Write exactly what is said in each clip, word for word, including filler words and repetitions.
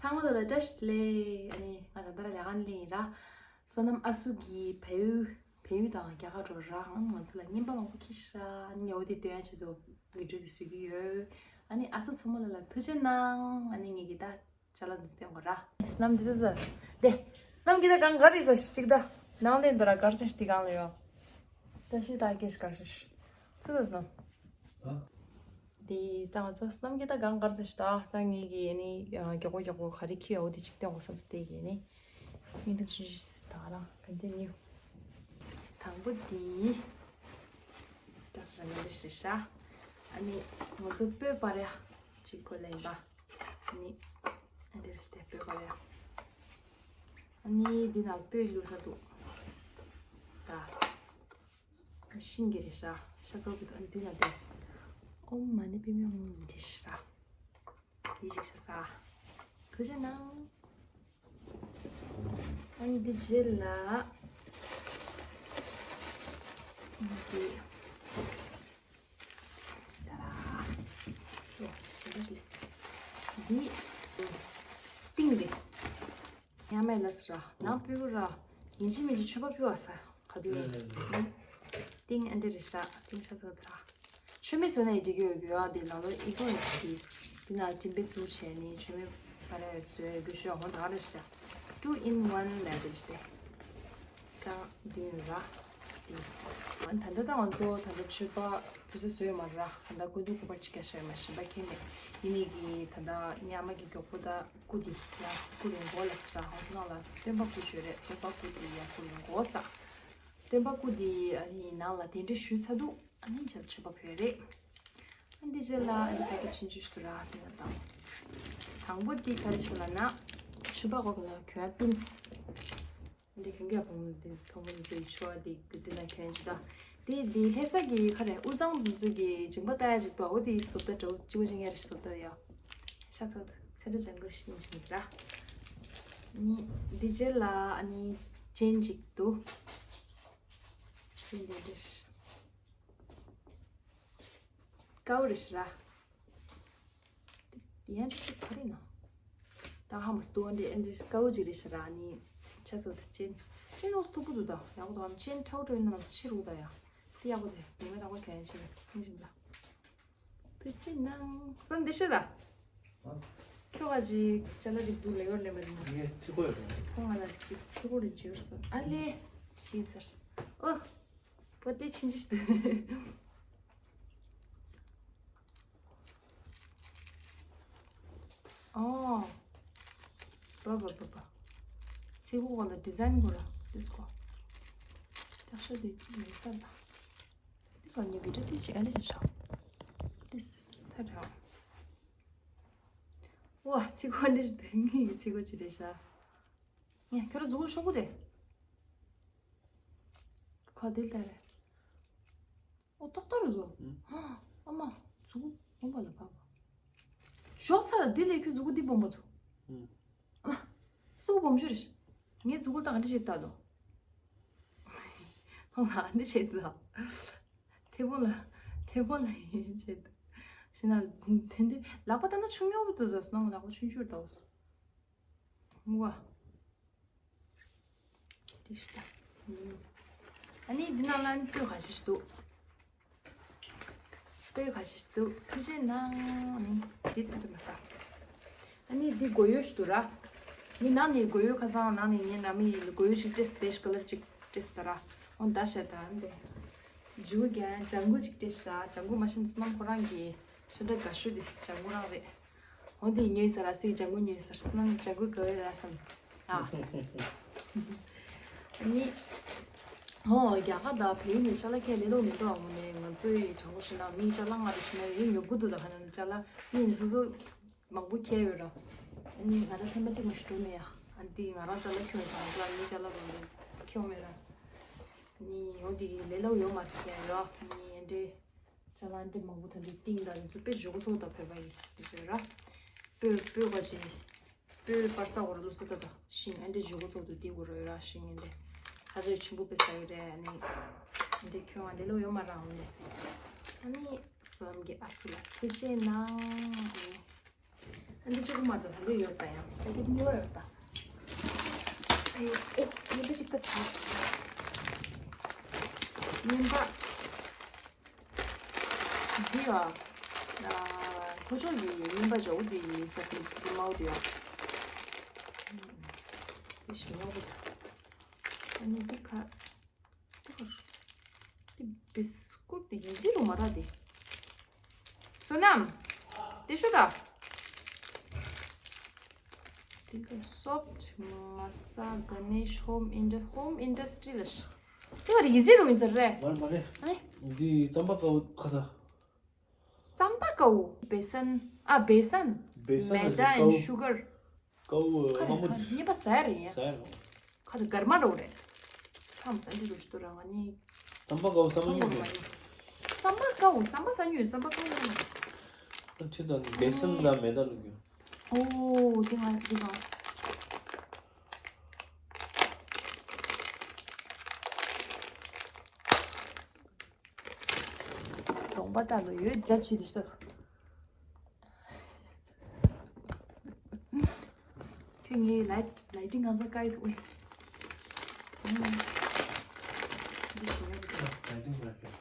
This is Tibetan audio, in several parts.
ཚང་མ་ལ་བཀྲ་ཤིས་བདེ་ལེགས། ཨ་ནི་ང་ད་ལྟ་ར་ལས་ཀ་ལས་ཡིན་ར། བསོད་ནམས་ཨ་སུ་གིས་བལ་ཡུལ་བལ་ཡུལ་དང་རྒྱ་གར་འགྲོ་ར། ཨ་ནི་ང་ཚོ་ལ་རྔན་པ་མང་པོ་ཁྱེར་ཤག་ཨ་ནི་ཉོ་དེ་སྟོན་ཆེད་དུ་བི་ཌིའོ་དེ་བཟོ་གི་ཡོད། ཨ་ནི་ཨ་སུ་ཚང་མ་ལ་ལ་ཐུགས་རྗེ་གནང་། ཨ་ནི་ངེད་ཀྱི་ད་ཅ་ལག་འདི་སྟོན་གོ་ར། བསོད་ནམས་འདི་ད་ཟ། དེ་བསོད་ནམས་ཀྱི་ད་གང་ག་རེད་ཟ་ཞིག་ད། ནང་ལེན་འདི་ར་གར་ཟ་ཞིག་དེ་གང་ལ་ཡོད། བཀྲ་ཤིས་ད་སྐད་ཤིག་གར་ཟ་ཞིག་ཚུ་ད་བསོད་ནམས། དེ་ད་ང་ཚོ་བསོད་ནམས་ཀྱི་ད་གང་གར་ཟ་ཞིག་ད། ད་ངེད་ཀྱི་ཨ་ནི་མགྱོགས་པོ་མགྱོགས་པོ་ག་རེ་ཁྱེར་ཡོད་འོ་དེ་ཅིག་སྟོན་གོ་བསམ་སྟེ་གི་ནི། ངེད་དུ་ཅི་ཞིག་ད་ར་ག་འདི་ཉིད། དང་པོ་དེ། ད་ར་ང་རེ་ཞིག་ཤ། ཨ་ནི་ང་ཚོ་སྤོས་པ་ར་ཅིག་གོ་ལེན་པ། ཨ་ནི་ཨ་འདིར་སྟེ་སྤོས་པ་ར། ཨ་ནི་འདི་ན་སྤོས་བླུགས་ས་འདུག་ད། ཤིང་གི་རེད་ཤག་ཤ་ཚ་པོ་འདུག་ཨ་ནི་འདི་ན་འདི། ཨོཾ་མ་ཎི་པདྨེ་ཧཱུྃ་འདི་ཤག་འདི་ཞིག་ཤ་ཚ། ཐུགས་རྗེ་གནང་། ཨ་ནི་འདི་རྗེས་ལ། འདི། ད་ར། འདི། ཏིང་རེད། ཡ་མེད་ལ་སི་ར་ནང་ཕུལ་ར། ཡིན་གཅིག་མིན་གཅིག་མཆོད་པ་ཕུལ་བ་ས་ག་དུས་རེད། ཏིང་ཨ་འདྲེ་རེད་ཤག་ཏིང་ཤ་ཚ་དྲ། མཆོད་མེ་བཟོས་ན་ཡི་འགྲིག་གི་ཡོད་གི་ཡ། དེ་ནང་ལོ་ཨི་ཀོ་ཡོད་གི། དེ་ན་ཏིང་པེ་བཙུགས་བྱས་ནི་མཆོད་མེ་ག་རེ་བཟོས་གི་ཤོག་ཧོན་ད་རེད་ཤག two in one ལས་དེ་ཤ་དེ། ཀ་བདུན་ར། དེ། ཨ་ད་ལྟ་ད་ང་ཚོ་ད་ལྟ་མཆོད་པ་ཕུལ་ས་བཟོས་ཡོད་མ་ར། ད་ལྟ་སྐུ་མདུན་སྐུ་པར་ཅིག་བཀལ་བཞག་ཡོད་མ་ཤེས་པ་ཁྱེད་མེད། ཡིན་ནི་གི་ད་ལྟ་ཉག་མ་གི་མགྱོགས་པོ་ད། སྐུ་དེ་ཡར་བསྐུར་ཡོང་གོ་ལ་སི་ར་ཧོང་ཁོ་ནང་ལ་སྟོན་པ་སྐུ་བྱོས་རེད། སྟོན་པ་སྐུ་དེ་ཡར་བསྐུར་ཡོང་གོ་ས། སྟོན་པ་སྐུ་དེ་ཨ་ནི་ནང་ལ་གདན་འདྲེན་ཞུས་ཚར་འདུག་ཨ་ནི་མཇལ་མཆོད་པ་ཕུལ་རེད། ཨ་འདི་རྗེས་ལ་ཨ་ནི་ཕ་གི་ཆུང་ཆུང་ཞིག་ཏུ་ར་དེ་ན་དང་། དང་པོ་དེ་ག་རེ་ཞིག་ལ་ན། མཆོད་པ་གོ་གི་ལ་གྱོན་པིན་སི། འདི་གན་ག་བུང་འདི་ཐོག་མ་འདི་ཆོ་འདི་གི་དུ་ན་གྱོན་ཅི་ད། དེ་དེ་ལྷ་ས་གི་ཁ་རེ་དབུས་གཙང་འདི་ཚོ་གི་མཇིང་པ་ལྟ་ཡ་ཅིག་ཏོ་འོ་དེ་བཟོ་ལྟ་འདྲ་བོ་གཅིག་པ་ཅིག་ཡ་རེ་བཟོ་ལྟ་ཡ། ཤ་ཚ་ཚ་འདྲ་ཅན་གོ་ཤི་ནི་ཅིག་ར། ནི་འདི་རྗེས་ལ་ཨ་ནི་ཅན་ཅིག་ཏུ། ཅན་འདི་འདི་ཀའོ་རེ་ཤི་ར། ཡན་ཅིག་ག་རེ་ན། ད་ཧ་མ་སྟོན་འདི་ཨན་འདི་ཀའོ་ཅིག་རེ་ཤི་ར་ནི། ཤ་ཚ་ཚ་ཅན། ཅན་ནོ་སྟུ་པུ་དུ་ད་ཡག་པོ་ད་ཅན་ཁྲའོ་ཁྲའོ་ཡིན་ན་ཤི་རུ་ད་ཡ། དེ་ཡག་པོ་དེ་ཡིན་མེད་ད་གོ་གྱོན་ཅིག་ནི་ཅིག་ད། དུ་ཅི་ནང་བསམ་འདི་ཤི་ད། ཁྱོད་ཀ་ཅིག་ཅ་ལག་ཅིག་འདུག་ལེ་ཡོར་ལེ་མ་རེད་མ། ངས་ཚིག་གོ་ཡོད་རེད། ཁོང་ང་ལ་ཅིག་ཚིག་གོ་རེ་འཇུར་སོང་ཨ་ལེ། ཡིན་ཟེར། ཨོ། པོ་ཏི་ཆིན་ཅིག་ཏུ། ཨོ། པ་པ་པ་པ། ཚིག་གོ་གོ་ལ་ཌི་ཛའིན་གོ་ར་ཏིས་གོ། ཏག་ཤ་དེ་ཡིན་ས་ལ། This one you video this you can just shop. This ཐ་ར། ཝ་ཚིག་གོ་འདི་ངའི་ཚིག་གོ་ཅི་རེད་ཤག་ངས་ཁྱོད་ར་མཛུ་གུ་ཆུང་གུ་དེ། ཁ་དེ་ལྟ་རེད། ཨོ་ཏོག་ཏོ་རེད་བཟོ། ཨ་མ་མཛུ་གུ་སྦོམ་པ་ལ་བབ། ཞོག་ཚ་ལ་འདི་ལས་ཁྱོད་མཛུ་གུ་འདི་སྦོམ་པ་འདུག་ཨ་མ། སོ་སྦོམ་ཤོས་རེད། ངའི་མཛུ་གུ་ལྟ་ག་འདྲ་བྱེད་ལྟ་ལོ། ཐོང་ལ་འདི་བྱེད་ལྟ། ཐེ་བོ་ལ། ཐེ་བོ་ལ་ཡིན་བྱེད་ལྟ། ཤི་ན་དེ་འདི་ལག་པ་ལྟ་ན་ཆུང་ཡོད་པོ་འདུག་ཟ་སོང་ལག་པ་ཆུང་ཆུང་ལྟ་བོ་སོང་། ངུ་བ། དེ་ཤི་ལྟ། ཨ་ནི་འདི་ནང་ལ་ནི་སྤོས་ཁ་ཤས་ཤིག་འདུག་སྤོས་ཁ་ཤས་ཤིག་འདུག་ཁ་ཤས་ནང་ནི་འདི་ལྟ་དུ་མ་ཟ། ཨ་ནི་འདི་སྒོ་ཡོལ་ཞིག་འདུག་ར། ནི་ནང་ནི་སྒོ་ཡོལ་ཁ་སང་ནང་ནི་ངའི་ནང་མི་ཡི་སྒོ་ཡོལ་ཞིག་སྤྲད་སི་བེ་ཤི་ཀ་ལར་ཅིག་སྤྲད་སི་ད་ར། འོ་ད་ཤ་ད་འདི། ཇུ་ག་ལྗང་གུ་ཅིག་སྤྲད་ཤ་ལྗང་གུ་མ་ཤེས་ན་སོ་ནམ་ཁོ་རང་གི་ཚོན་ཁྲ་དགའ་ཤོས་དེ་ལྗང་གུ་རང་རེད། འོ་དེ་ཉོས་ས་ར་སི་ལྗང་གུ་ཉོས་ས་སོ་ནམ་ལྗང་གུ་དགའ་བའི་ར་བསམ། ཨ། ནི། ཨོ་རྒྱ་གར་དང་བལ་ཡུལ་ནས་ཅ་ལག་ཁྱེར་ལས་ལོག་མི་འདུག་ཨ་མོ་ནས་ང་ཚོའི་དྲང་པོ་ཞུས་ན་མིའི་ཅ་ལག་ང་རུ་ཕྱིན་ན་ཡོད་ཉོ་དགོས་འདུག་ད་ཧ་ན་ཅ་ལག་མི་ནི་སོ་སོ་མང་པོ་ཁྱེར་ཡོད་ར། ཨ་ནི་ང་རང་ཐེམ་པ་གཅིག་མ་ཞིག་འགྲོ་མེད་ཡ། ཨ་ནི་ང་རང་ཅ་ལག་ཁྱོད་དང་ཅ་ལག་མིའི་ཅ་ལག་རུ་ནས་ཁྱོད་མེད་ར། ཨ་ནི་ཡོང་དེ་ལས་ལོག་ཡོད་མ་རེད་ཡ་ཡོད་ཨ་ནི་ཨ་འདྲེ། ཅ་ལག་འདི་མང་པོ་ད་འདི་ཏིང་ད་འདི་ཚོ་དཔེ་བཞུགས་གོ་ཚོགས་ད་བོད་པ་ཡིན་འདི་ཚོ་ར། སྤོས་སྤོས་ག་ཅི། སྤོས་པར་ས་འོ་ར་ལུ་སོ་ད་ད་ཤིང་ཨ་འདྲེ་བཞུགས་གོ་ཚོགས་དུ་འདི་འོ་ར་ཡོད་ར་ཤིང་ཨ་འདྲེ། ས་ཆ་ཆེན་པོ་དཔེ་ས་ཡོད་རེད་ཨ་ནི། ཨ་འདྲེ་ཁྱོད་ཨ་འདྲེ་ལོ་ཡོད་མ་རང་འོ་ནི། ཨ་ནི་བསོད་ནམས་ཀྱི་ཨ་སུ་ལ་ཐུགས་རྗེ་གནང་ཨ་ནི། འདི་གཅིག་པུ་མ་གཏོགས་ད་ལོས་ཡོད་པ་ཡང་ད་གི་གཉིས་པ་ཡོད་ད། ཨ་ཡོ། ཨོ། གཉིས་པ་གཅིག་ད་ད། གཉིས་པ། འདི་ཡ། ལྷོ་ཕྱོགས་ཀྱི་རྔན་པ་འཇའ་བོ་འདི་ཡིན་ས་ཟིན་ཙི་དམར་པོ་འདི་ཡ། འདི་ཞིམ་པོ་འདུག་ཨ་ནི་འདི་ཁ། འདི་ཁ། འདི་བིས་ཀུད་འདི་ཡིན་ཙི་རུ་མ་ར་འདི། བསོད་ནམས། འདི་ཤོ་ད། འདི་ལ་Soft Masa Ganesh Home Indus- Home Industry ལ་ཤ། འདི་ལ་ཡི་ཟི་རུ་ཡིན་ཟེར་རེད། མ་རེད་མ་རེད། ཨ་ནི། འདི་རྩམ་པ་དཀར་པོ་ཁ་ས། རྩམ་པ་དཀར་པོ། Besan ཨ་besan། Besan Maida and sugar། དཀར་པོ་ཁ་དམར་པོ། ཁ་གཉིས་པ་ཟ་ཡ་རེད་ཡ། ཟ་ཡ་རེད། ཁ་དེ་གར་མ་འགྲོ་རེད། ཁམས་ཟ་འདི་རུ་ཞིག་ཏུ་རང་ང་ནི། རྩམ་པ་དཀར་པོ་ཟ་མ་མཐོང་གོ་མྱོང་མ་གི། ཡིན། རྩམ་པ་དཀར་པོ་རྩམ་པ་ཟ་མྱོང་རྩམ་པ་དཀར་པོ་ཟ་མ། ཁྲི་དང་besan དང་maida བླུགས་རྒྱུ། ཨོ། དེ་ང་དེ་ང་། གདོང་པ་ལྟ་ལོ་ཡོད་རྒྱ་ཆེ་དེ་ཤ། ཁྱོད་ངའི་light- lighting གང་ཚ་བཀའ་ཡི་ཐུག་པས། འདི་ཞིམ་ཡོད་པ་དེ། lighting ལ་ཕེབས།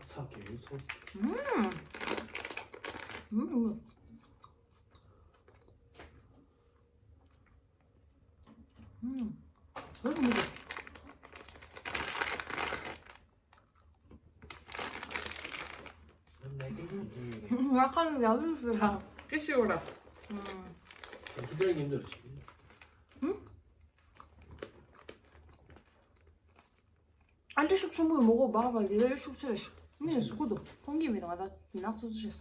ཚགས་ཀྱི་ཡོད་ཚོད། ཨུམ། ཨུམ། ཨུམ། ཨུམ། ང་ཁ་ལ་ཡག་ལུགས་སུ་ར་སྐད་ཤེས་འོ་ར། ཨུམ། ཨུམ། ཨ་འདྲ་ཤུགས་ཆེན་པོ་མོ་གོ་བག་བག་ལི་ལི་ཤུགས་ཆེ་རེད། ནི་སུ་གུ་འདུག་མཐོང་གི་མི་འདུག་ང་ད་ནག་ཚུ་ཚུ་ཤེས།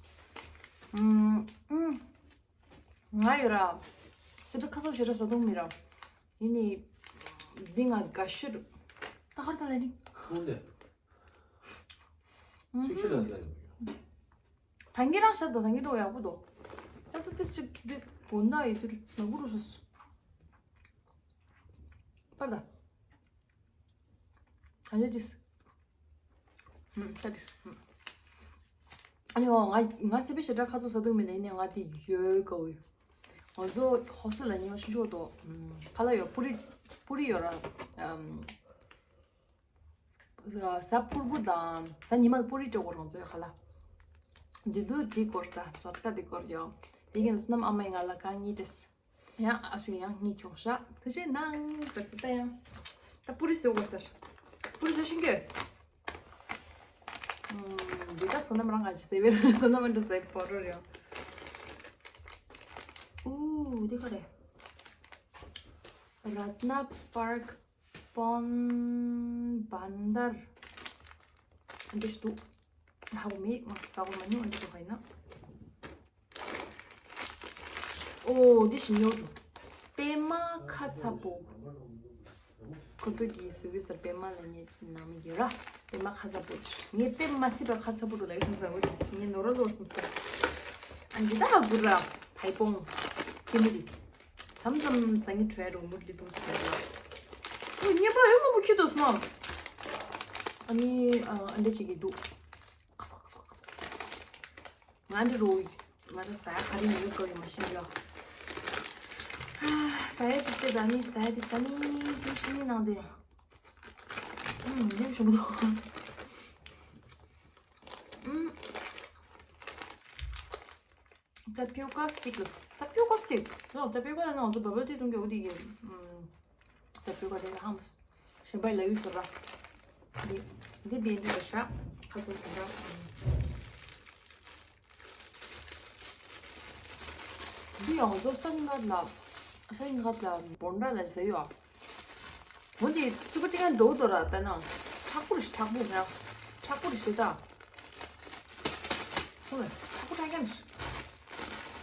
ཨུམ་ཨུམ། ང་ཡོད་ར། སི་ཏྲ་ཁ་སོག་ཞེ་དྲག་ཟ་འདུག་མི་ར། ཡིན་ནི། འདི་ང་དགའ་ཤོས་རུ། ད་ཧར་ད་ལ་ནི། ཁོང་དེ། ཤུགས་ཆེ་ར་ཟ་ཡོད། ད་ངེད་རང་ཤ་ད་ད་ངེད་འགྲོ་ཡག་པོ་འདུག་ད་ད་ཏི་སི་འདི་གོན་ད་ཡི་དུར་ནག་པོ་རུ་ཤོས། པ་ད། ཨ་ནི་ཏིས། ཧུམ། ད་ཏིས། ཧུམ། ཨ་ནི་འོ་ང་ང་སི་པེ་ཞེ་དྲག་ཁ་ཚུགས་ཟ་འདུག་མི་ནས་ནི་ང་དེ་ཡོད་ག་འོས། ང་ཚོ་ཧོ་སི་ལ་ཉི་མ་ཆུ་ཆོག་དོ། ཁ་ལ་ཡོད་པུ་རི་པུ་རི་ཡོད་ར། གཟའ་ཕུར་བུ་དང་གཟའ་ཉི་མ་པུ་རི་སྤྲོད་གོ་རང་ཚོའི་ཁ་ལ། འདི་དུས་འདི་སྐོར་ད་ཛོ་ཏ་ཀ་འདི་སྐོར་ཡོད། དེ་གིན་སྣམ་ཨ་མའི་ང་ལ་གང་ཉིད་ཏེས། ཡང་ཨ་སུ་ཡང་གཉིད་ཁྱོང་ཤག་ཐུགས་རྗེ་གནང་། ད་ད་ཡང་། ད་པུ་རི་བཟོ་དགོས་ཟེར། པུ་རི་བཟོ་ཤེས་ཀྱི་ཡོད། ཨུམ། འདི་ད་བསོད་ནམས་རང་ག་ཅི་ཟེར་བས་བསོད་ནམས་འགྲོ་ཟེར་པོ་རོ་རེད། ཨུ། འདི་ག་རེད། Ratna Park Pon Bandar། འདི་ཞིག་འདུག་ཧ་གོ་མེད། ང་ཟ་གོ་མ་མྱོང་། འདི་ཚོ་ག་ཡིན་ན། ཨོ། འདི་ཞིམ་ཡོད་འདུག་པད་མ་ཁ་ཚ་པོ། ཁོ་ཚོ་གིས་བཟོས་ཡོད་ཟེར། པད་མ་ལ་ངའི་ནང་མི་ཡོད་ར། པད་མ་ཁ་ཚ་པོ། ངས་པད་མ་སྲིད་པ་ཁ་ཚ་པོ་འགྲོ་ལ་ཡོད་སེམས་ཟ་གོ་དེ་ངས་ནོར་ར་ལོར་སེམས་ཟ། ཨ་འདི་ད་ཧ་གུ་ར་ཕའི་པོང་། ཀི་མུ་རི། མཚམས་མཚམས་ཟ་ངེ་བྲོས་རུ་མུར་ལི་དུང་ཟེར་ལ། ཨོ་ཉེས་པ་ཡོད་མང་པོ་ཁྱི་དོ་སོང་། ཨ་ནི་ཨ་འདྲ་ཅིག་གི་འདུག་ང་འདི་རུ་ང་ད་ཟ་ཡ་ག་རེ་ཡོད་དགོས་ཡོད་མ་ཤེས་ཡོད། ཟ་ཡ་ཞིག་ཅེ་ད་ནི་ཟ་ཡ་དེ་ཟ་ནི་དེ་ཤི་ནི་ནང་དེ། ཨུམ། ཡོད་ཤོག་དོ། ཨུམ། Tapioca stick. Tapioca stick. No, tapioca ལ་ང་ཚོ་bubble tea བཏུང་གི་འོ་དེ་གི། ཨུམ། Tapioca དེ་ཧམ། གཞན་པ་ལ་ཡུལ་ཟེར་ར། འདི་འདི་བེ་འདི་ར་ཤ། ཁ་ཚ་ཟེར་ར། འདི་ཡང་ང་ཚོ་སང་ག་ལ་སང་ག་ལ་བོན་ཌ་ལ་ཟེར་ཡོད། འོ་འདི་ཚུགས་པ་ཅི་ག་འགྲོ་འདུག་ར་ད་ན། མཁྲེགས་པོ་རེད་མཁྲེགས་པོ་ཡ། མཁྲེགས་པོ་རེད་ཤེས་ད། ཧོ་ལ་མཁྲེགས་པོ་ད་ཡ་ནི།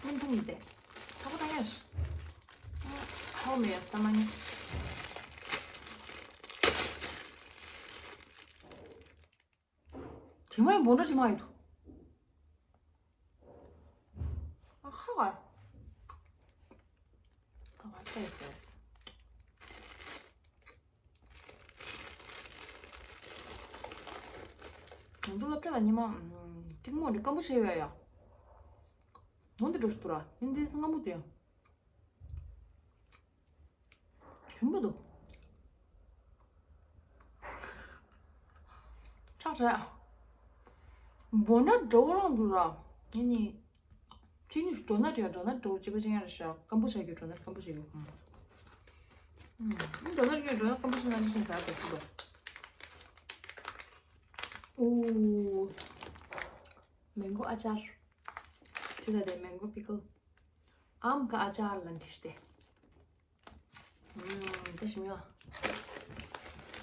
སྨན་འཐུང་མི་དེ། མཁྲེགས་པོ་ད་ཡ་ནི། ཧོ་མེ་ཡ་ས་མ་ནི། དྲི་མ་ཡི་བོན་ཌ་དྲི་མ་ཡི་འདུག་ཨ་ཁ་ག་ཨ་ཁ་ཏེས་ཏེས། ང་ཚོ་སློབ་གྲྭ་ལ་ཉི་མ་ཨམ་ཀྲིག་མོ་འདི་སྐམ་པོ་བྱས་ཡོད་ཡ། འོ་འདི་འགྲོ་ཞིག་འདུག་ར། ཡིན་འདི་སྔ་མོ་དེ་ཡང་ཞིམ་པོ་འདུག་ཁྲག་ཁྲག་བོ་འདྲ་འདྲ་བོ་རང་འདུག་ར། ཡིན་ནི། ཕྱི་ཉིན་འགྲོ་ན་འགྲོ་ཡ་འགྲོ་ན་འགྲོ་བྱེད་པ་ཅན་ཡང་རེད་ཤག་སྐམ་པོ་བྱ་རྒྱུ་འགྲོ་ན་སྐམ་པོ་བྱ་རྒྱུ། ཨུམ། འགྲོ་ན་འགྲོ་ན་སྐམ་པོ་བྱ་ན་འགྲོ་ཤིང་ཚར་དུ་ཚུད་དོ། ཨོ། མེང་གོ་ཨ་ཅར། ཁྲི་ད་དེ་མེང་གོ་པི་ཀལ། ཨམ་ཀ་ཨ་ཅར་ལ་འདྲིས་ཏེ། ཨུམ། དེ་ཞིམ་ཡོད།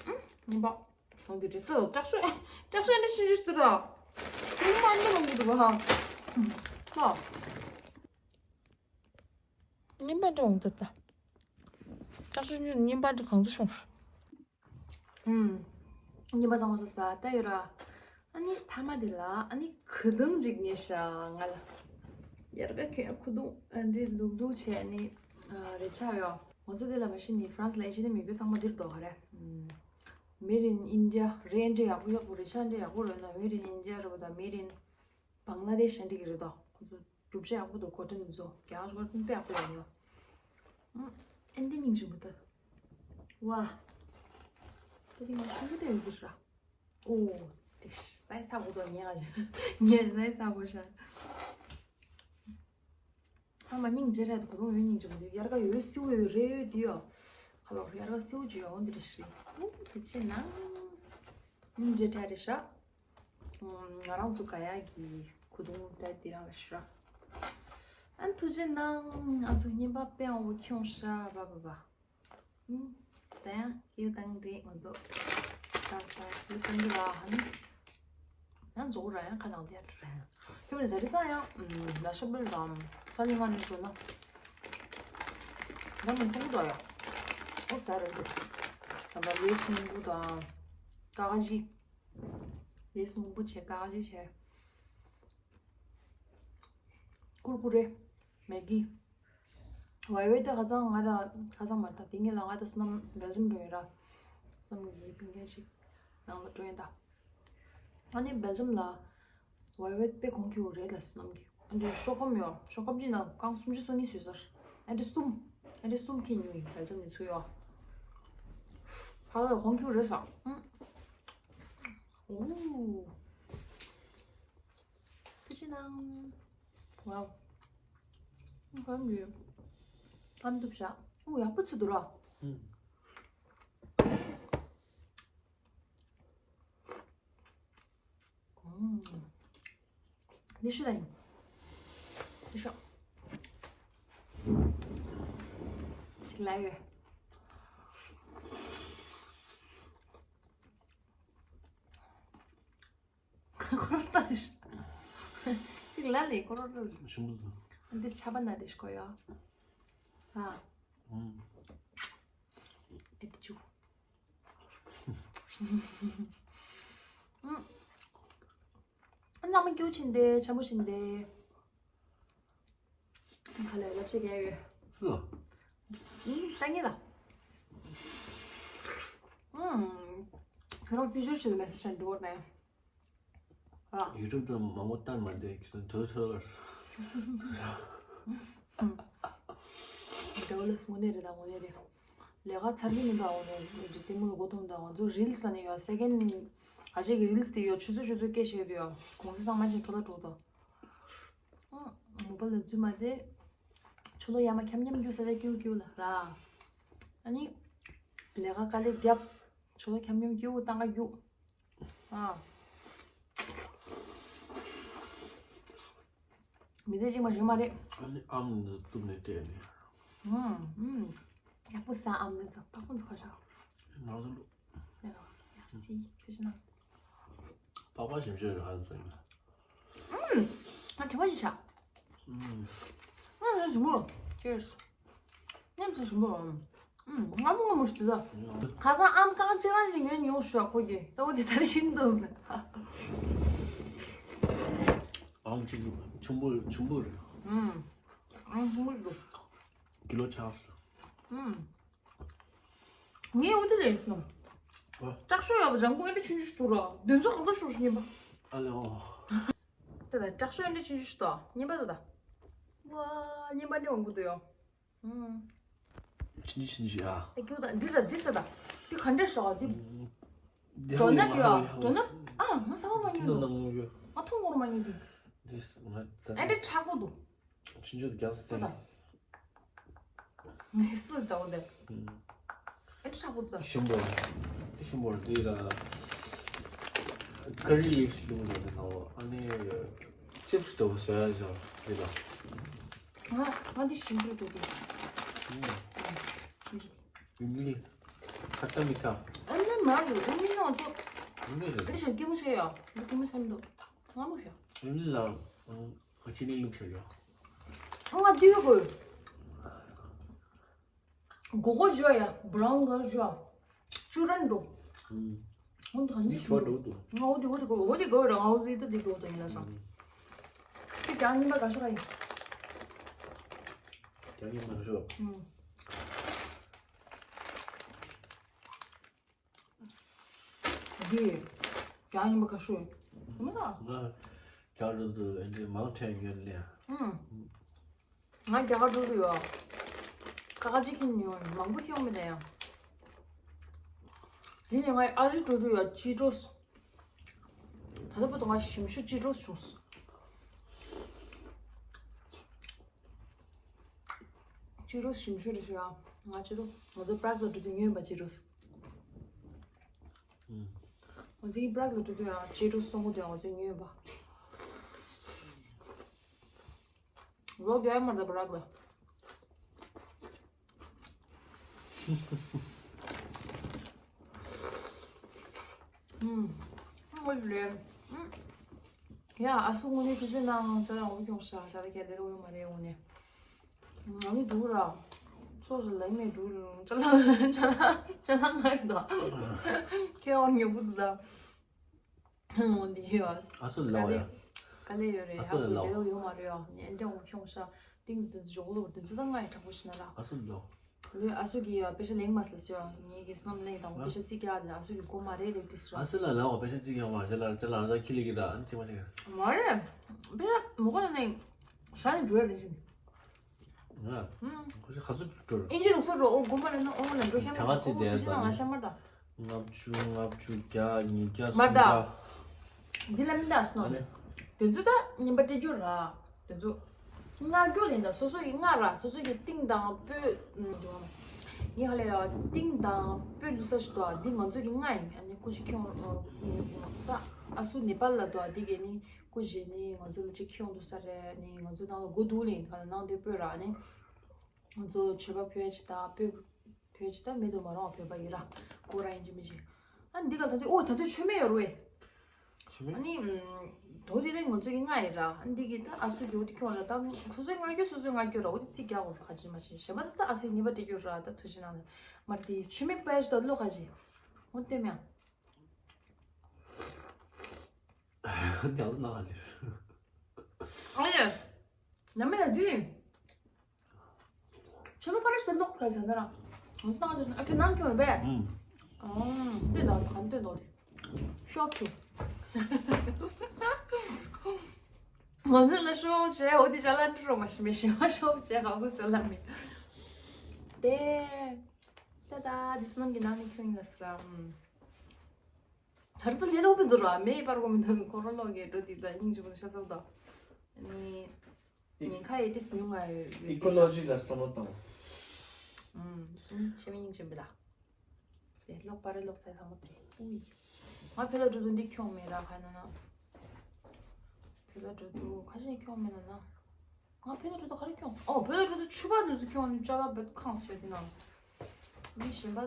ཨུམ། ཉིན་པ། འོང་དེ་རེད་ད། དྲག་ཤོས། དྲག་ཤོས་འདི་ཤི་ཤི་ཏུ་ར། ཉིན་པ་འདི་འོང་གི་འདུག་ཧ། ཨུམ། ལ། ཉིན་པ་འདི་འོང་དུ་ད། དྲག་ཤོས་ཉིན་པ་འདི་གང་དུ་བྱུང་། ཨུམ། ཉིན་པ་ཚང་མ་སོ་ས་ལྟ་ཡོད་ར། ཨ་ནི་མཐའ་མ་དེ་ལ་ཨ་ནི་གོས་ཐུང་ཅིག་ཉོས་ཤག་ང་ལ། ཡར་ག་གོན་གོས་ཐུང་ཨ་འདི་ལུག་ལུག་བྱས་ནི། ཨ་རེ་ཆག་ཡོད། ང་ཚོ་དེ་ལ་མ་གཞི་ནི་ཧྥ་རན་སི་ལ་ཨེ་ཤི་ནི་མི་གོས་ཚང་མ་འདིར་འདུག་ག་རེ། ཨུམ། Made in India རེད། འདྲ་ཡག་པོ་ཡག་པོ་རེད་ཤག་འདྲ་ཡག་པོ་རེད་ན། Made in India རེད་པ་དང་Made in Bangladesh འདྲ་གི་རེད་དོ། ཁོ་ཚོ་གྲུབ་ཆ་ཡག་པོ་འདུག་གོ་ཊོན་ཚོ་རྒྱ་གར་གོ་ཊོན་དཔེ་ཡག་པོ་ཡོད་ཡོད། ཨུམ། ཨེ་འདི་སྙིང་རྗེ་པོ་ད། ཝ། ད་དེ་ང་ཤུ་གུ་དེ་ཡོད་གི་ར། ཨོ། དེ་སའི་ས་གོ་དོ་ཉེ་ག་ཉེ་སའི་ས་གོ་ཤ། ཨ་མ་སྙིང་རྗེ་རེད། གོ་དོ་ཡོད་སྙིང་རྗེ་མོ་འདུག་ཡར་ག་ཡོད་སིའུ་ཡོད་རེད་ཡོད་དེ་ཡོད། ཁ་ལོ་ཡར་ག་སིའུ་ཅི་ཡོད་འོ་འདི་རེད་ཤི། ཨོ་དེ་ཅི་ན། སྙིང་རྗེ་རེད་ཤག་ང་རང་ཚོ་ག་ཡ་གི་གོས་ཐུང་འདྲ་དེ་རང་ལ་ཤི་ར། ཨན་ཐུགས་རྗེ་གནང་། ང་ཚོ་རྔན་པ་དཔེ་ཡག་པོ་ཁྱོངས་ཤག་པ་པ་པ། ཨུམ། ད་ཡང་སྐྱིད་བཏང་རེད་ང་ཚོ། ད་ད་སྐྱིད་བཏང་གི་ར་ཧ་ནི། ཡང་རྫོགས་ར་ཡང་ཁ་ནང་དེ་ཡར་ར། ཁྱོད་མི་ཟ་རི་ས་ཡང་ལ་ཤ་བིལ་དང་ས་ནི་ང་ནི་འགྲོ་ན། ང་མི་ཐུང་དོ་ཡ། ཨོ་ཟ་ར་འགྲོ། ད་ད་ལས་སུན་བུ་དང་། ཀ་ཀ་ཅི། ལས་སུན་བུ་བྱས་ཀ་ཀ་ཅི་བྱས། ཀུར་ཀུ་རེ། མེ་གི། ཝའི་ཝའི་ད་ཁ་སང་ང་ད་ཁ་སང་མ་ད་དེ་ངེད་ལ་ང་ད་བསོད་ནམས་སྦེལ་ཇམ་འགྲོ་ཡིན་ར། བསོད་ནམས་ཀྱི་པིན་ཀེ་ཞིག་ནང་ལ་འགྲོ་ཡིན་ད། ཨ་ནི་སྦེལ་ཇམ་ལ་ཝའི་ཝའི་དཔེ་གོང་ཁེ་པོ་རེད་ལ་བསོད་ནམས་ཀྱི། ཨ་འདྲའི་ཤོག་སྒམ་ཡོད། ཤོག་སྒམ་གྱི་ནང་རྐང་སུམ་ཅུ་སོ་གཉིས་བཟོས་ཚར། ཨ་འདྲའི་གསུམ། ཨ་འདྲའི་གསུམ་ཁྱེར་ཉོས་ཡིན། སྦེལ་ཇམ་ནས་ཚུར་ཡོད། ཧ་ལས་གོང་ཁེ་པོ་རེད་ས། ཨུམ། ཨོ། ཐུགས་རྗེ་གནང་། ཝའོ། ཨམ་ཡོད། ཨམ་ཐུབ་ཤག་ཨོ་ཡག་པོ་ཚུད་འདུག་ར། ཨུམ། ཨུམ། འདི་ཤི་ད་ཡིན། འདི་ཤོག་ཅིག་ལ་ཡོད། ཁོ་རོ་ལྟ་དེ་ཤ། ཅིག་ལ་ལས་ཁོ་རོ་ལྟ་དེ་ཤ། ཞིམ་པོ་འདུག་འདི་ཆ་པ་ན་དེ་ཤ་ཁོ་ཡོ། ཧ། ཨུམ། ཨེ་ཏི་ཅུ། ཨུམ། ཨ་ནང་མ་སྐྱུར་ཕྱིན་ཏེ་ཆ་མོ་ཕྱིན་ཏེ། ཁ་ལས་ལབ་བྱེད་རྒྱ་ཡོད། སུ། ཨུམ། ལྟ་ངེས་ལ། ཨུམ། ཁྱོད་རང་ཕི་ཤར་ཞིག་མེ་སེ་ཇི་འགྲོ་བར་ནས། ཨ། ཡུ་ཊུབ་དང་མང་པོ་བལྟ་མ་བསྡད་ཀྱི་སོང་། ཐོལ་ཐོལ་ལ། ཨུམ། འདྲ་བོ་ལ་སོང་ནས་རེད་ད་ངོ་ནས་རེད། ལས་ཀ་ཚར་གྱི་མི་འདུག་ཨ་ནི་འདི་ལྟད་མོ་ལ་མགོ་འཐོམ་དང་ང་ཚོ་རིལ་སི་ལ་ནས་ཡོད་སེ་ཀེན་ཨ་ཅེ་གི་རིལ་སི་དེ་ཡོད་ཆུ་ཚོད་ཆུ་ཚོད་སྐད་བཤད་དུ་ཡོད་གོང་ས་ཚང་མ་ཅན་འཕྲོ་ལ་འགྲོ་དང་། མོ་པ་ལ་རྫུས་མ་དེ། ཆུ་ལོ་ཡ་མ་འཁྱམ་འཁྱམ་རྒྱུ་ས་ཆ་ཀིའུ་ཀིའུ་ལ་ར། ཨ་ནི། ལས་ཀ་དཀའ་ལས་རྒྱབ། ཆུ་ལོ་འཁྱམ་འཁྱམ་རྒྱུ་བཏང་ག་རྒྱུ། ཨ། མི་ཚེ་གཅིག་མ་ཞོན་མ་རེད། ཨ་ནི་ཨམ་འདི་གཏུབ་ནས་སྤྲད་ནས། ཨུམ། ཨུམ། ཡག་པོ་ཟ་ཨམ་འདི་ཚོ་པགས་པ་འདི་ཁ་ཤག་ང་ཚོ་ལོ། ཡ་ལོ། ཡ་སི། ཁྱེད་ཤི་ན། པགས་པ་ཞིམ་ཤོས་རེད་ཧ་ཟེར་ན། ཨུམ། ང་དྲི་བ་ཞིག་བྱ། ཨུམ། ང་ཚོ་ཞིམ་པོ། Cheers། ཉམས་སུ་ཞིམ་པོ། ཨུམ། ང་མོ་ང་མོ་ཞིག་དུ། ཁ་སང་ཨམ་རྐང་གཅིག་རང་ཞིག་ཉོས་མྱོང་ཞུ་བ་ཁོ་གིས་ད་འོ་དེ་ད་རེ་ཞིམ་འདུག་ཟེར། ཨམ་གཅིག་ཆུང་པོ་ཆུང་པོ་རེད། ཨུམ། ཨམ་ཆུང་པོ་ཞིག་འདུག་ཀི་ལོ་ཆགས་སོང་། ཨུམ། ངས་འོ་དེ་ལས་སོང་། ཨ། དྲག་ཤོས་ཡོད་པ་ལྗང་གུ་ཨེ་འདྲ་ཆུང་ཆུང་ཞིག་འདུག་ར། དེ་ཚོ་གང་ཚོ་ཤོག་ཞིག་ཉན་པ། ཨ་ལེ་ཨོ། དེ་ལ་དྲག་ཤོས་ཨེ་འདྲ་ཆུང་ཆུང་ཞིག་འདུག་ཉན་པ་དེ་ལ། ཝ། བརྙན་པར་འདི་འོང་གི་འདུག་ཡོ། ཨུམ། ཕྱིན་ཅི་ཕྱིན་ཅི་ཨ། ཨེ་ཀྱུ་ད་འདི་ད་འདི་ཟེར་ད། འདི་ག་འདྲ་ཤག་འདི། འདི་ཌོ་ནཊ་ཡོ། ཧ་ལས་ཧ་ཌོ་ལས། ནཊ། ཨ་ང་ཟ་བ་མ་ཉན་ནང་འདུག་ནང་ཡོད། ང་མཐོང་བོར་མ་ཉན་འདུག་འདི་ང་ཟ། ཨེ་འདྲ་ཁྲག་པོ་འདུག་ཕྱིན་ཅི་རྒྱག་ཟེར། ད། ངས་སུ་ལ་འདྲ་བོ་འདི། ཨེ་འདྲ་ཁྲག་པོ་འདུག་ཞིམ་པོ། འདི་ཞིམ་པོ་འདི་ལ། ཀ་རི་ལིག་ཞིག་ལུང་འདྲ་འདི་ནང་ཨ་ནི། ཅིབ་སི་འདྲ་བོ་བཟོ་ཡ་ཞིག་འདི་ལ། ང་ང་འདི་ཞིམ་པོ་འདུག་འདི། ཞིམ་པོ། ཡུམ་ལི། ཁ་ཏ་མི་ཁ། ཨ་ནི་མ་རེད། ཨ་ནི་ནང་ཚོ། ཡུམ་ལི་རེད། ཨ་ནི་ཞིམ་སྐྱིད་མོ་བྱས་ཡ། འདི་སྐྱིད་མོ་བྱས་མི་འདུག་ང་མོ་བྱས། ཡུམ་ལི་ལ། ང་ཅི་ནས་ལུག་ཤ་ཡོད། ང་དུས་གོ། གོ་གོ་བྱོས་ཡ། བྷ་རའུན་ཀ་ལར་བྱོས་ཡ། ཅུ་རན་འགྲོ། ཧུན་ཐང་ནི་ཤོར་འགྲོ་འདུག་ང་འོ་དེ་འོ་དེ་གོ་འོ་དེ་གོ་ར་ང་འོ་དེ་དེ་གོ་དེ་ཡིན་ན་སང་། དེ་ཀྱང་ཉིན་པ་ག་ཤོ་ག་ཡིན། རྒྱ་ཉིན་མ་ཤོར། དེ་ཀྱང་ཉིན་པ་ག་ཤོ་ཡིན། དེ་མ་ས། ང་རྒྱ་རུ་དུ་ཨེ་འདྲའི་མང་ཐོན་ཡོད་ལེ། ང་རྒྱ་གར་འགྲོ་གི་ཡོད། ཁ་ཁ་ཅིག་གིན་ཡོད་མང་པོ་ཁྱོད་མི་དང་ཡང་། དེ་ནས་ང་ཨ་རི་འགྲོ་གི་ཡོད་ཅི་འགྲོ། ད་ལྟ་བར་དུ་ང་ཞིམ་ཤོས་ཅི་འགྲོ་བྱུང་། ཅི་འགྲོ་ཞིམ་ཤོས་རེད་ཤོད་ཡ། ང་ཅི་འགྲོ་ང་ཚོ་པྲག་ལ་འགྲོ་དུས་ཉོས་པ་ཅི་འགྲོ། ང་ཚོ་པྲག་ལ་འགྲོ་དུས་ཡང་ཅི་འགྲོ་སོང་གོ་དུས་ང་ཚོ་ཉོས་པ། ལོ་བརྒྱ་མ་ད་བར་ལ། ཨུམ། ཨུམ། ཡ། ཨ་སུ་དངོས་གནས་ཐུགས་རྗེ་གནང་། ཅ་ལག་འོ་ཁྱོང་ཤ་ཤ་ད་ཁྱེད་ལས་ཀ་ཡོད་མ་རེད་འོ་ནས། ང་ནི་འགྲུག་ར། སོ་སོ་ལ་མེད་འགྲུག་ཅ་ལག་ཅ་ལག་ཅ་ལག་མ་ཡིན་ད། ཁྱེད་འོ་ཉོ་གི་འདུག་ད། འོ་འདི་ཡོད། ཨ་སུ་ལའོ་ཡ། དཀའ་ལས་ཡོད་རེད། ཨ་སུ་ལའོ། ལས་ཡོད་མ་རེད་ཡ། ཉན་ཏེ་འོ་ཁྱོང་ཤ་ཏིང་དུ་འཇོག་ལོ་དུ་ཚོད་ད་ང་ཡི་དྲག་པོ་ཤི་ན་ར། ཨ་སུ་ལའོ། ལོས་ཨ་སུ་གི་ཡ་པེ་ཤ་ལེང་མ་སི་ལ་སི་ཡ། ངེད་ཀྱི་སྣམ་ལེང་དང་པེ་ཤ་ཙི་ཀྱ་ལ་ཨ་སུ་གི་གོ་མ་རེད་ལེགས་དུ་སི་ར། ཨ་སུ་ལ་ལའོ་པེ་ཤ་ཙི་ཀྱ་མ་ཤ་ལ་ཅ་ལ་ཨ་ཁི་ལི་གི་ད་ཨན་ཅི་མ་ཤ། མ་རེད། པེ་ཤ་མོ་གོ་ན་ནས་ཤ་ནི་འགྲོ་ཡ་རེད་ཤི། ང་ཁོ་ཤ་ཁ་ཚུ་འགྲོ་ར། ཨིན་ཇི་ལུགས་སུ་རོ་ཨོ་གོ་མ་ལ་ན་ཨོ་ལ་འགྲོ་ཤ་མ་ད་ཨོ་ཅི་ན་ང་ཤ་མ་ད། ལྔ་བཅུ་ལྔ་བཅུ་བརྒྱ་ཉིས་བརྒྱ་མར་སུམ་ད། བརྒྱ། འདི་ལ་མི་འདའ་སོང་། ཨ་ནི། དེ་ཚོ་ད་ཉིན་པ་སྤྲད་རྒྱུ་ར། དེ་ཚོ། མངགས་རྒྱུ་ཡིན་ད་སོ་སོ་ཡི་མངགས་ར་སོ་སོ་ཡི་ཏིང་དང་སྤོས། ངས་ཧ་ལས་ར་ཏིང་དང་སྤོས་བླུགས་ས་ཞིག་ཏོ་འདི་ང་ཚོ་ཡི་མངགས་ཡིན། ཨ་ནི་ཀུ་ཤི་ཁྱོང་ད་ཨ་སུ་ནེ་པཱལ་ལ་ཏོ་འདི་གས་ནི་ཀུ་ཤི་ནི་ང་ཚོ་ལ་ཅིག་ཁྱོང་འདུག་ས་རེད། ནི་ང་ཚོ་ནང་ལ་སྒོ་འདུག་ལེན་ག་ལ་ནང་དེ་སྤོས་ར་ནི། ང་ཚོ་མཆོད་པ་ཕུལ་ཡ་ཅི་ད་སྤོས། བོད་ཅི་ད་མེད་དུ་མ་རུང་བ་བོད་པ་ཡིན་ར། ཀོ་ར་ཡིན་གཅིག་མིན་གཅིག་ཨ་འདི་ག་ད་དུས་ཨོ་ད་དུས་མཆོད་མེ་ཡོད་རུ་བས། མཆོད་མེ། ཨ་ནི། དོ་དེ་ལས་ང་ཚོ་གི་ལྔ་ཡིན་ར། ཨ་འདི་གི་ད་ཨ་སུ་གི་འོ་དེ་ཁྱོང་ར་ད་སོ་སོའི་ལྔ་རྒྱུ་སོ་སོའི་ལྔ་རྒྱུ་ར་འོ་དེ་རྩིས་རྒྱག་འོ་ར་ཁ་ཅིག་མ་ཤེས་གཞན་པ་ད་ད་ཨ་སུའི་ཉིན་པ་སྤྲད་རྒྱུ་ར་ད་ཐུགས་རྗེ་གནང་། མ་དེ་མཆོད་མེ་པ་ཡ་ཞིག་ད་ལོ་ཁ་ཅིག་འོ་དེ་མེ་ཡང་། དེང་སང་ནང་ལ་ཅི། ཨ་ཡ། ན་མེ་ཡ་དུས། ཆུ་མོ་པར་ཞིག་ལོག་ག་ཟེར་ན་ར། ང་ཚོ་ཏང་ཞིག་ཨ་ཁྱོད་ནང་ཁྱོད་ཡོད་པས། ཨང་། འདི་ལ་གང་འདོད་འདོད་དེ། ཤོག་ཆུ། ང་ཚོ་ལ་ཤོག་བྱས་འོ་དེ་ཅ་ལག་འདྲི་རོགས་མ་ཤི་མེ་ཤི་མ་ཤོག་བྱས་ག་གུ་ཅ་ལག་མེད། དེ། ད་ད་འདི་སོ་ནམ་གྱི་ནང་ནས་ཁྱོད་ཡིན་ལ་སི་ར། ཧར་ཙི་ལས་ལོག་པའི་འདུག་ར་མེ་ཡི་པར་གོ་མི་འདུག་ཁོ་རོ་ལོག་གི་འགྲོ་དེ་ད་སྙིང་རྗེ་པོ་ཤ་ཚ་པོ་ད། ནི། ཉེན་ཁ་ཡི་ཏིས་ཉུང་ང་ཡོད་ཡོད། ཨི་ཀོ་ལོ་ཇི་ལ་བསམ་བློ་བཏང་། ཨུམ། ཨུམ། ཆེ་མི་སྙིང་རྗེ་པོ་ད། དེ་ལོག་པ་རེད་ལོག་ཚ་ཚ་མོ་དེ། ཨུའི། ང་ཕེ་ལ་འགྲོ་དུས་འདི་ཁྱོང་མེད་ར་ཁ་ན་ན། ཕེ་ལ་འགྲོ་དུས་ཁ་ཤས་ཁྱོང་མེད་ན་ན། ང་བོད་ལ་འགྲོ་དུས་ག་རེ་ཁྱོངས་སོང་། ཨོ་བོད་ལ་འགྲོ་དུས་ཕྱུ་པ་འདི་ཚོ་ཁྱོངས་ནས་ཅ་ལག་བོད་ཁང་བཟོས་དེ་ནང་། མི་གཞན་པ་ད་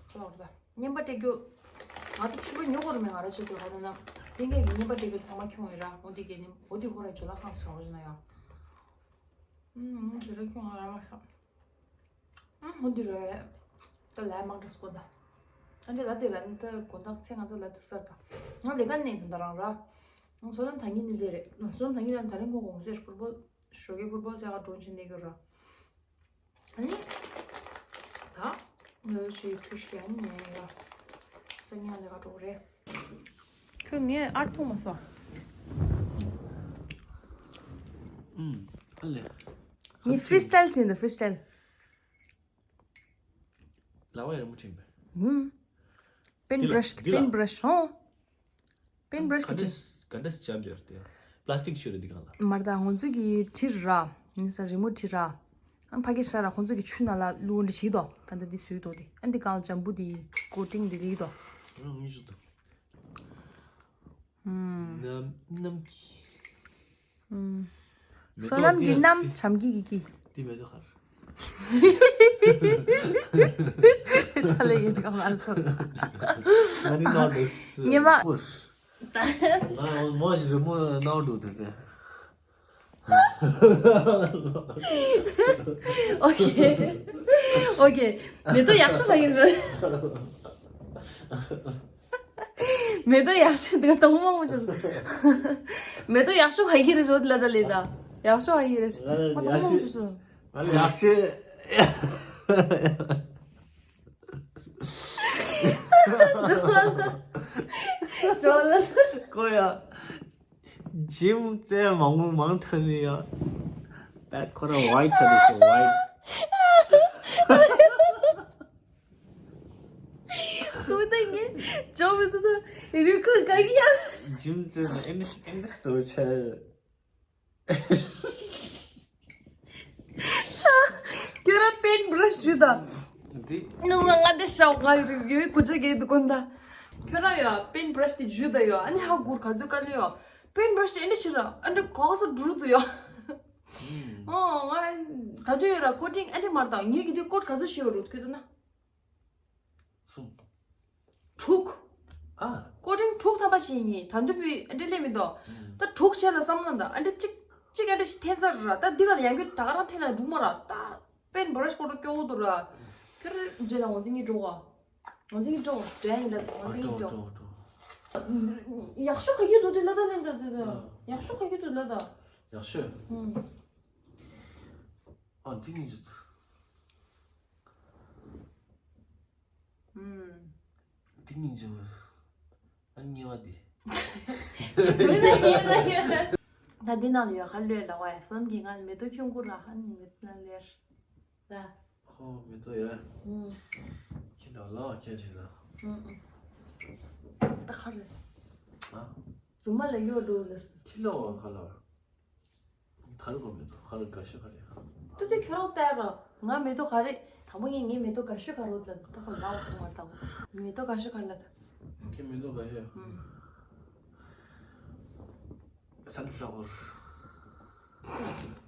ཁ་ལག་རེད་ད་བརྙན་པར་སྤྲད་རྒྱུ། ང་ཚོ་ཕྱུ་པ་ཉོ་དགོས་རེད་མེད་ང་ར་ཆེད་དུ་ག་ད་ན། ལྷན་རྒྱས་ཀྱི་བརྙན་པར་སྤྲད་རྒྱུ་ཚང་མ་ཁྱོངས་ཡོད་ར་འོ་འདི་གས་ནི་འོ་འདི་ཁོ་ར་ཇོ་ལགས་ཁང་བཟོས་རེད་ན་ཡ། ཨུམ་ཇོ་ལགས་ཁྱོངས་ང་ར་མ་ཤག་ཨང་། འོ་འདི་རེད། ད་ལས་མང་དྲགས་སྐོར་ད། ཨ་འདྲེ་ད་དེ་ར་ནི་ད་དགོང་དག་ཚེ་ང་ཚོ་ལ་ཐུག་སར་ད། ང་ལས་ཀ་ནས་ད་རང་ར། ང་བསོད་ནམས་ཐང་གི་ནི་དེ་རེད། ང་བསོད་ནམས་ཐང་གི་ན་ད་རིང་ཁོ་གོང་སེར་ཕུར་བོ། ཞོགས་ཀའི་ཕུར་བོ་ཚེ་ག་གྲོན་ཆེན་ནས་གྱུར་ར། ཨ་ནི། ད། ང་ཚོ་ཆེ་ཁྲུ་ཤི་ཨ་ནི་ཡ། སང་ཉིན་ལས་ཀ་འགྲོ་གི་རེད། ཁོས་ངས་ཨར་འཐུང་མ་སོང་། ཨུམ། ངས་ཕི་རི་སི་ཊལ་བྱས་འདུག་ཕི་རི་སི་ཊལ། ལག་པ་ཡར་མོ་ཁྲིམས་པས། ཧུམ། པེན་འདི་ལ་བྷྲ་ཤི་འདི་ལ་པེན་འབྲ་ཤི་ཧོ། པེན་འབྲ་ཤི་གི་ག་འདྲས་ག་འདྲས་ཅམ་ཡོད་དེ། པ་ལ་སི་ཊིག་ཆུ་རེད་འདི་གང་ལ། མར་ད་ང་ཚོ་གི་ཁྲིར་ར། ཡིན་ས་རི་མོ་ཁྲིར་ར། ཨ་ཕ་གི་ཤ་ར་ཁོང་ཚོ་གི་ཆུ་ནང་ལ་བླུགས་འདྲ་བྱེད་དོ། ད་ད་འདི་བཟོས་དོ་དེ། ཨ་འདི་གང་ལ་ཅམ་བུ་དེ་ཀོ་ཊིང་དེ་རིག་དོ། ཨ་ངུ་ཆུ་དོ། ཨུམ། ནམ་ནམ་གྱི། ཨུམ། མེ་ཏོག་སོ་ནམ་གྱི་འདི་ལ་ནམ་འདི་བྱམས་སྐྱིད་ཀྱི་སྐྱིད། འདི་མེ་ཏོག་གར། ཆ་ལེ་ཡིན་ག་མ་ལ། ང་ནི་ནོར་འདུག་ཉི་མ། ཀུར། ང་མོ་ཞིག་རི་མོ་ནོར་འདུག་དེ་དེ། ཨོ་ཁེ། ཨོ་ཁེ། མེ་ཏོག་ཡག་ཤོས་ག་ཡིན་རེད། མེ་ཏོག་ཡག་ཤོས་དེ་ག་དང་མང་པོ་བྱུང་། མེ་ཏོག་ཡག་ཤོས་ག་ཡིན་རེད་ཞོ་ལ་ད་ལེ་ད། ཡག་ཤོས་ག་ཡིན་རེད། ང་ལ་ང་དང་ཡག་མང་པོ་ཤོས། བྱུང་སོང་། ང་ལ་ཡག་ཤོས། ཅོ་ལ། ཀོ་ཡ། ཇིམ་རྩེ་མང་པོ་མང་ཐོན་ནི་ཡ། པད་ཁོ་ར་ཝའི་ཊི་ཆ་དུ་ཤོ་ཝའི་ཊི། ཁོ་ད་ངས་ཇོ་མི་ཚོ་ཚོ་རི་ཁུ་ག་གི་ཡ། ཇིམ་རྩེ་ཨེན་ཨེན་སྟོ་ཆ། ཁྱོད་རང་པེན་འབྲ་ཤི་ཞུ་ད། འདི། ནུ་ང་ང་དེ་ཤའོ་ང་ཡོད་གུ་ཅག་གེ་དུ་གོན་ད། ཁྱོད་རང་ཡ་པེན་འབྲ་ཤི་དེ་ཞུ་ད་ཡ། ཨ་ནི་ཧ་གུར་ག་ཚོད་ག་ལེ་ཡ། པེན་འབྲ་ཤི་དེ་ཨ་འདྲ་ཕྱིར་ར་ཨ་འདྲ་གོག་སོ་འགྲུལ་དུ་ཡ། ཨོ་ང་ད་དུ་ཡོད་ར་ཀོ་ཊིང་ཨ་འདྲ་མར་ད་ངེད་ཀྱི་དེ་ཀོ་ཊི་ག་ཚོད་ཤེས་པ་རུ་ཁྱོད་ད་ན། གསུམ། དྲུག་ཨ། ཀོ་ཊིང་དྲུག་ཐམ་པ་བྱས་ཡིན། ད་འདི་བུས་ཨ་འདྲ་ལས་མི་འདུག་ཨུམ། ད་དྲུག་བྱས་ལ་བསམ་ན་ད་ཨ་འདྲ་གཅིག་གཅིག་ཨ་འདྲ་ཞིག་འཐེན་ཚར་ར། ད་འདི་ག་ལ་ཡང་རྒྱུ་ད་ག་རང་འཐེན་ན་འགྲུག་མ་ར། ད་པེན་འབྲ་ཤི་ཀོ་ཊི་སྐྱོ་བོ་འདུག་ར། ཁྱོད་རང་རྗེས་ལ་ངོ་ཚིག་གཉིས་འགྲོ་ག་ངོ་ཚིག་གཉིས་འགྲོ་ག་འདྲ་ཡིན་ད་ངོ་ཨ་ཚིག་གཉིས་འགྲོ་འགྲོ། འགྲོ་འགྲོ། ཡག་ཤོས་ག་གི་འདུག་དེ་ལ་ད་ལེན་ད་དེ་ད། ཨ། ཡག་ཤོས་ག་གི་འདུག་ལ་ད། ཡག་ཤོས། ཨུམ། ཨ་འདི་གཉིས་འཇུ། ཨུམ། འདི་གཉིས་འཇུ། ཨ་གཉིས་པ་འདི། ད་འདི་ནང་ལ་ཡོད་ཁ་ལོས་ལ་བ་ཡ་སོམ་གྱི་ང་ལ་མེ་ཏོག་ཁྱུང་ཀུ་ར་ཧ་ནི་མེ་ཏོག་ནང་ལ་ཡར་ར། ཧོ་མེ་ཏོག་ཡོད། ཨུམ། ཁྱི་ལ་ལ་ཁྱི་ཞིག་ལ། ཨུམ་ཨུམ། ད་ཁ་ལོས། ཨ། རྫུན་མ་ལ་ཡོད་འགྲོ་ལ། ཁྱི་ལ་བ་ཁ་ལ། ད་རུ་གོ་མེ་ཏོག་ཁ་རུ་དགའ་ཤོས་ག་རེ། ཏུ་ཏུ་ཁྱོད་རང་བལྟ་ར། ང་མེ་ཏོག་ག་རེ། དང་པོ་ངས་ངའི་མེ་ཏོག་དགའ་ཤོས་ག་རེ་ལ་ཏག་ལ་འོ་ཐོང་བ་དང་། མེ་ཏོག་དགའ་ཤོས་ག་རེ་ལ་ད། ཁྱེད་མེ་ཏོག་དགའ་ཤོས། ཨུམ། སན་ཕ་ལ་ཝར།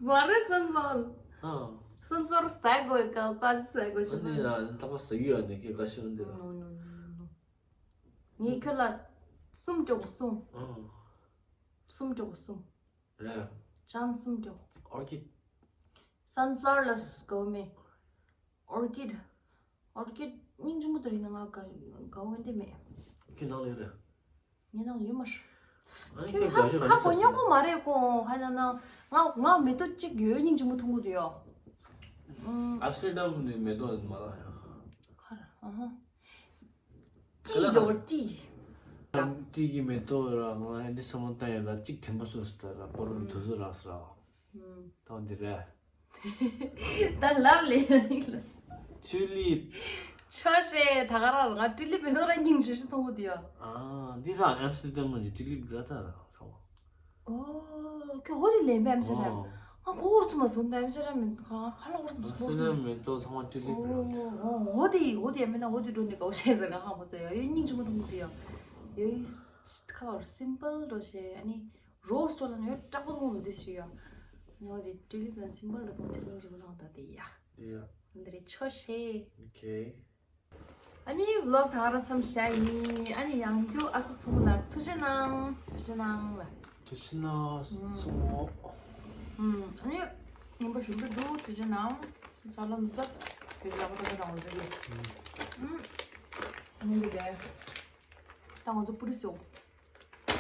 ཝར་རེ་སན་ཕ་ལ་ཝར། ཨ། སན་ཕ་ལ་ཝར་སྟ་གོ་ཡ་ཀ་ཀ་སྟ་གོ་ཤོས། ཨ་ནི་ར་ཏག་པ་ཟ་ཡུ་ཨ་ནི་ཁྱེད་དགའ་ཤོས་འདི་ར། ནོ་ནོ་ནོ་ནོ། ངས་ཁྱོད་ལ་གསུམ་སྤྲོད་གསུམ། ཨ། གསུམ་སྤྲོད་གསུམ། རེད། ཅང་གསུམ་འགྲོ། ཨོར་ཀིཌ། སན་ཕ་ལ་ཝར་ལ་དགའ་བོ་མེད། ཨོར་ཀིཌ། ཨོར་ཀིཌ་སྙིང་རྗེ་མོ་དེ་རིགས་ནང་ང་དགའ་དགའ་བོ་འདི་མེད། ཁྱེད་ནང་ལ་ཡོད་རེད། ངའི་ནང་ལ་ཡོད་མ་རེད། ཨ་ནི་ཁྱོད་ཁྱོད་དགའ་ཤོས་ཧ་ག་གོ་རེ་ཉོ་གོ་མ་རེད་ཁོ་ཧ་ན་ན་ང་ང་མེ་ཏོག་གཅིག་ཡོད་སྙིང་རྗེ་མོ་འཐུང་གི་འདུག་ཡོ། ཨམ་སི་ཊར་ཌམ་ནས་མེ་ཏོག་མ་རག་ཡ། ཁར་ཨ་ཧ། ཀྲི་འགྲོ་ཀྲི། ཀྲི་གི་མེ་ཏོག་ར་ང་ཨེ་འདི་སམ་བྷོ་ཊ་ཡ་ལ་གཅིག་དྲན་པ་སོང་སྟེ་ར་པོ་རོ་དུ་ཟུ་ར་སི་ར། ད་འདི་རེད། ད་ལབ་ལེ། ཅུ་ལིབ། ཆོ་ཤེ་ད་ག་རང་ང་ཏྲི་ལི་བེ་ཏོ་ར་སྙིང་ཆུ་ཤི་ཐོང་གི་དུ་ཡ། ཨ་འདི་ར་ཨམ་སི་ཊར་ཌམ་གི་ཏྲི་ལིབ་ར་ད་ར་ཚོ། ཨོ། ཁྱོད་ཧོ་དེ་ལེན་པའི་ཨམ་སི་ཊར་ཌམ། ཨོ། ང་གོ་བར་ཚུ་མ་སོང་ད་ཨམ་སི་ཊར་ཌམ་མིན་ཁ་ཁ་ལ་བར་ཚུ་མ་སོང་། ཨམ་སི་ཊར་ཌམ་མེ་ཏོག་ཚང་མ་ཏྲི་ལིབ་ར། ཨོ་ཧོ་དེ་ཧོ་དེ་ཡ་མིན་ན་ཧོ་དེ་འགྲོ་ནི་གོ་ཤེས་ཟེར་ན་ཧ་མོ་ཟེར་ཡ་ཡོད་སྙིང་ཆུ་མོ་ཐོང་གི་དུ་ཡ། ཡོད་ཁ་ལ་བར་སིམ་པལ་འགྲོ་ཤེས་ཨ་ནི། རོ་སི་ཊོ་ལ་ནི་ཡོད་དྲག་པོ་མཐོང་འདུག་དེ་ཞུ་ཡ། ནི་འོ་དེ་ཏྲི་ལིབ་དང་སིམ་པལ་ལ་མཐོང་དེ་སྙིང་རྗེ་མོ་མཐོང་ད་དེ་ཡ། དེ་ཡ། འདི་རེད་ཆོ་ཤེས། ཨོ་ཁེ། ཨ་ནི་བི་ལོག་ད་ག་རང་མཚམས་བཞག་ཡིན། ཨ་ནི་ཡང་རྒྱུ་ཨ་སུ་ཚོ་མོ་ལ་ཐུགས་རྗེ་གནང་། ཐུགས་རྗེ་གནང་ལ། ཐུགས་རྗེ་གནང་ཚོ་མོ། ཨུམ། ཨ་ནི་ངན་པ་ཞུ་འདོད་འདུག་ཐུགས་རྗེ་གནང་། ས་ལམ་ཟ་བའི་ལ་བ་ད་ད་ང་ཚོ་གི། ཨུམ། ཨ་ནི་འདི་རེད། ད་ང་ཚོ་པུ་རི་སོ།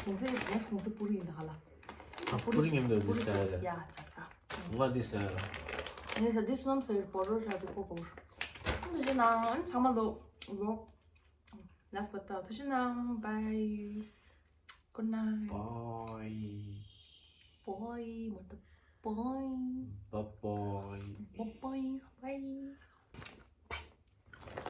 གོང་ཚེ་ངས་གོང་ཚེ་པུ་རི་ཡིན་ད་ཧ་ལ། ཨ་པུ་རི་ངེམ་ལ་འདི་ཟེར་ཡ་རེད། ཡ་ཅག་ཅག་ང་འདི་ཟེར་ཡ་རེད། ངས་ད་འདི་སོ་ནམ་ཟེར་བོ་རོ་ཧྲ་འདི་ཁོ་གོ། འདི་ཟེར་ནའང་ཚང་མ་ལོ་ལོ། Last but not least, bye. Good night. Bye. Bye. མ་ད། Bye. Bye bye. Bye bye. Bye.